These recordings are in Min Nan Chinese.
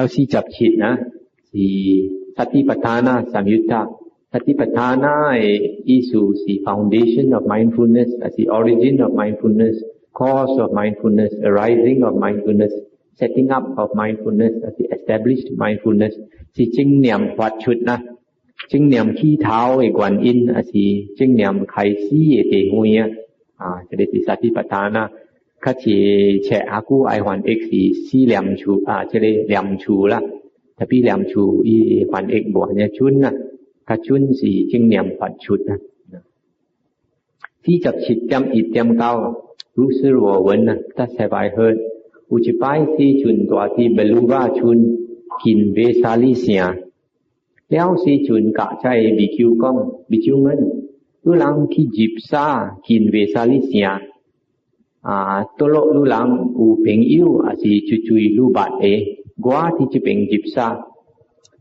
到47啊，是 Satipatthana Samyutta。Satipatthana 的意思是 foundation of mindfulness，抑是 origin of mindfulness，cause of mindfulness，arising of mindfulness，setting up of mindfulness，抑是 established mindfulness，是正念發出啦，正念起頭的原因，抑是正念開始的地方啊。啊，這个是 Satipatthana。較濟冊較久愛翻譯是四念處啊，這个念處啦。Tapi 念處伊翻譯無按呢準啦，較準是正念發出啦。47.1.9，如是我聞啊，Thus have I heard。有一擺世尊蹛佇 Beluva 村近vesālī 城，了世尊佮遮的比丘講，比丘們，汝人去入舍近vesālī 城。啊，倒落汝人有朋友，抑是追追汝捌的，我佇這爿入舍。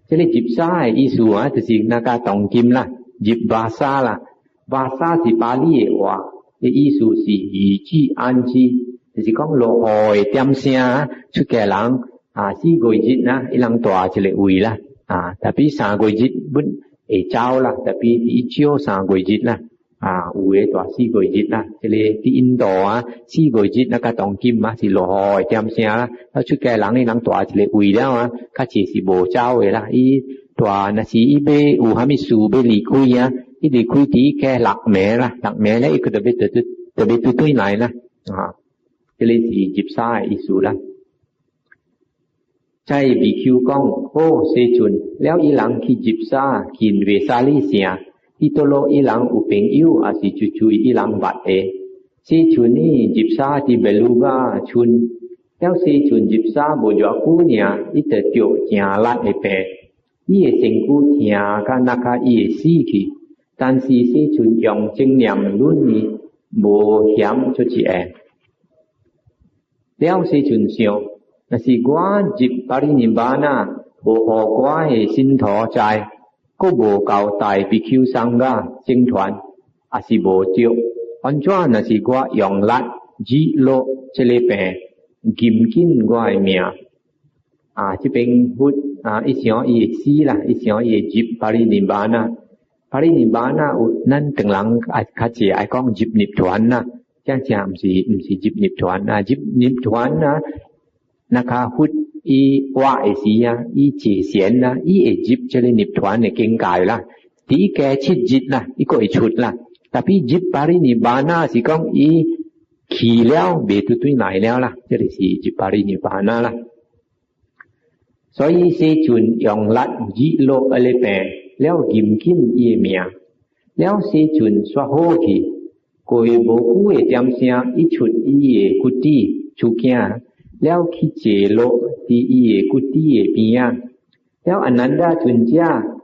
這个入舍的意思啊，就是那個當今啦，入 vassa 啦，vassa 是巴利的話，的意思是雨季安居，就是講落雨的點聲，出家人啊四月日啊，伊人蹛一个位啦，啊，tapi 3月日本會走啦，tapi 伊少三月日啦。啊，有的蹛四月日啦，這个佇印度啊，四月日那個當今啊是落雨的點聲啦，啊出家人伊人蹛一个位了啊，較濟是無走的啦。伊蹛若是伊欲有啥物事欲離開啊，伊離開佇個六暝啦，六暝咧伊閣著欲著著著欲轉轉來啦，啊，這个是入舍的意思啦。遮比丘講，好世尊，了伊人去入舍近vesālī 城。佇倒落伊人有朋友，抑是追追伊人捌的。世尊呢入舍佇 Beluva 村，了世尊入舍無偌久爾，伊就著誠力的病，伊的身軀疼甲若較伊會死去。但是世尊用正念忍呢，無嫌出一下。了世尊想，若是我入 Parinibbana，無予我的信徒知，閣無交代比丘 Sangha 僧團，也是無對。按怎若是我用力日落這个病，嚴緊我的命。啊，這爿佛啊，伊想伊會死啦，伊想伊會入 Parinibbana。Parinibbana 有咱唐人愛較濟愛講入涅槃啦，正正毋是入涅槃啊，入涅槃啊，若較佛伊活的時啊，伊坐禪啊，伊會入這个涅槃的境界啦。佇加7日啦，伊閣會出啦。Tapi 入 Parinibbana 是講伊去了，袂拄轉來了啦，這个是入 Parinibbana 啦。所以世尊用力日落彼个病，了嚴緊伊的命，了世尊煞好去，過無久的點聲，伊出伊的kuti厝囝，了去坐落佇伊的kuti的邊仔，了阿難陀尊者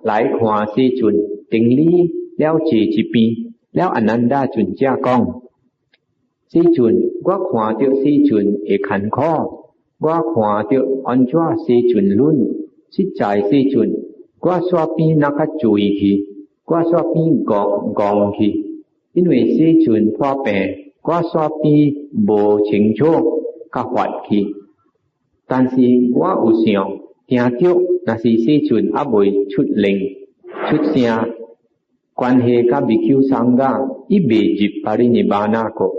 來看世尊，頂禮了坐一邊，了阿難陀尊者講：世尊，我看著世尊的艱苦，我看著按怎世尊忍，實在世尊，我煞變若較醉去，我煞變戇戇去，因為世尊破病，我煞變無清楚，較發去。但是我有想，聽著，若是世尊猶未出令出聲，關係佮比丘 Sangha，伊未入 Parinibbana 閣。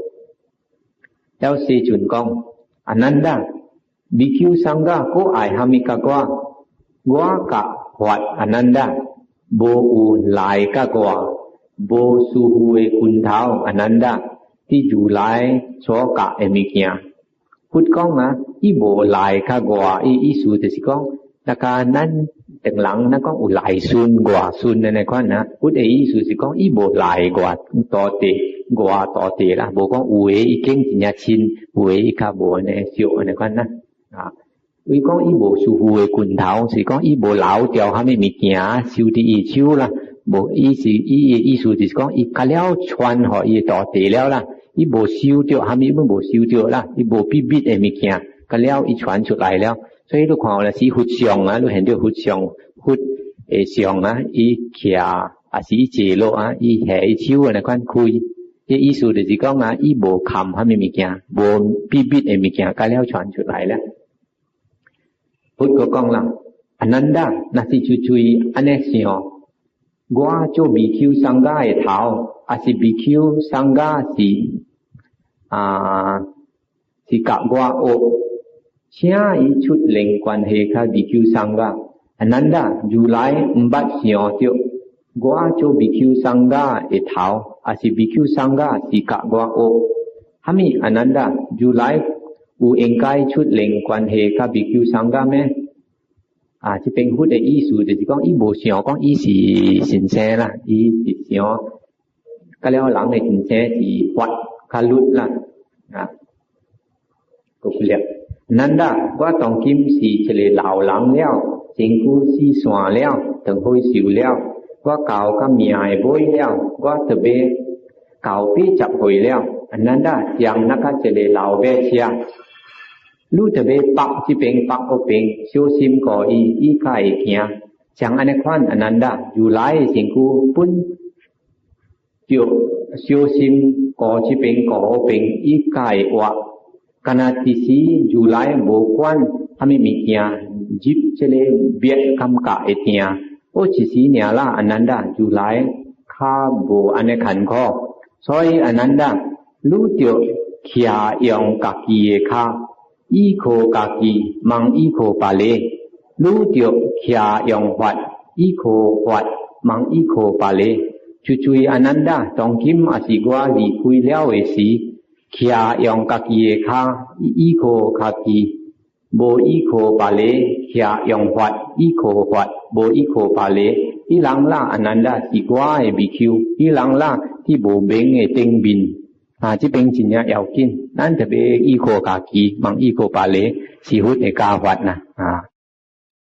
了世尊講：阿難陀，比丘 Sangha 閣愛蝦米佮我？我佮佛阿難陀，無有內佮外，無師父的拳頭阿難陀，佇如來所教的物件。佛講啊，伊無內佮外，伊意思就是講，那個咱唐人咱講有內孫外孫按呢款啊，佛的意思是講，伊無內外徒弟，外徒弟啦，無講有的已經真正親，有的伊較無按呢熟按呢款啦。啊，伊講伊無師父的拳頭，是講伊無留掉蝦米物件，收佇伊手啦。無，伊是伊的意思就是講，伊較了傳予伊的徒弟了啦，伊無收著蝦米，攏無收著啦，伊無秘密的物件，較了伊傳出來了。所以你看有時佛像啊，你看著佛像佛的像啊，伊徛抑是伊坐落啊，伊下伊手按呢款開，這意思就是講啊，伊無藏蝦米物件，無秘密的物件，較了傳出來了。佛閣講啦，阿難達，若是隨隨按呢想，我做比丘 Sangha 的頭，抑是比丘 Sangha 是啊是共我惡，請伊出連關係佮比丘 Sangha。阿難達，如來毋捌想著，我做比丘 Sangha 的頭，抑是比丘 Sangha 是共我惡。蝦米阿難達，如來有應該出連關係佮比丘 Sangha 咩？啊，這邊佛的意思就是講，伊無想講伊是神仙啦，伊是想，佮了人的神仙是法較律啦，啊，閣幾粒。難達，我當今是一个老人了，身軀死散了，長歲壽了，我到佮命的尾了，我特別到80歲了。難達，像那個一个老馬車。你著欲縛這邊縛彼邊，小心顧伊，伊才會行。像按呢款阿難達，如來的身軀本著小心顧這邊顧彼邊，伊才會活。敢若一時如來無管蝦米物件，入這个滅感覺會定。有一時爾啦，阿難達，如來較無按呢艱苦。所以阿難達，你著徛用家己的跤。依靠家己，茫依靠別个；你著徛用法，依靠法，茫依靠別个。就注意阿難達，當今也是我離開了的時，徛用家己的跤，依靠家己，無依靠別個；徛用法，依靠法，無依靠別个。彼人啦，阿難達是我的比丘，彼人啦，佇無明的頂面。啊，這邊真正要緊，咱特別依靠家己，茫依靠別个，是佛的教法啦，啊。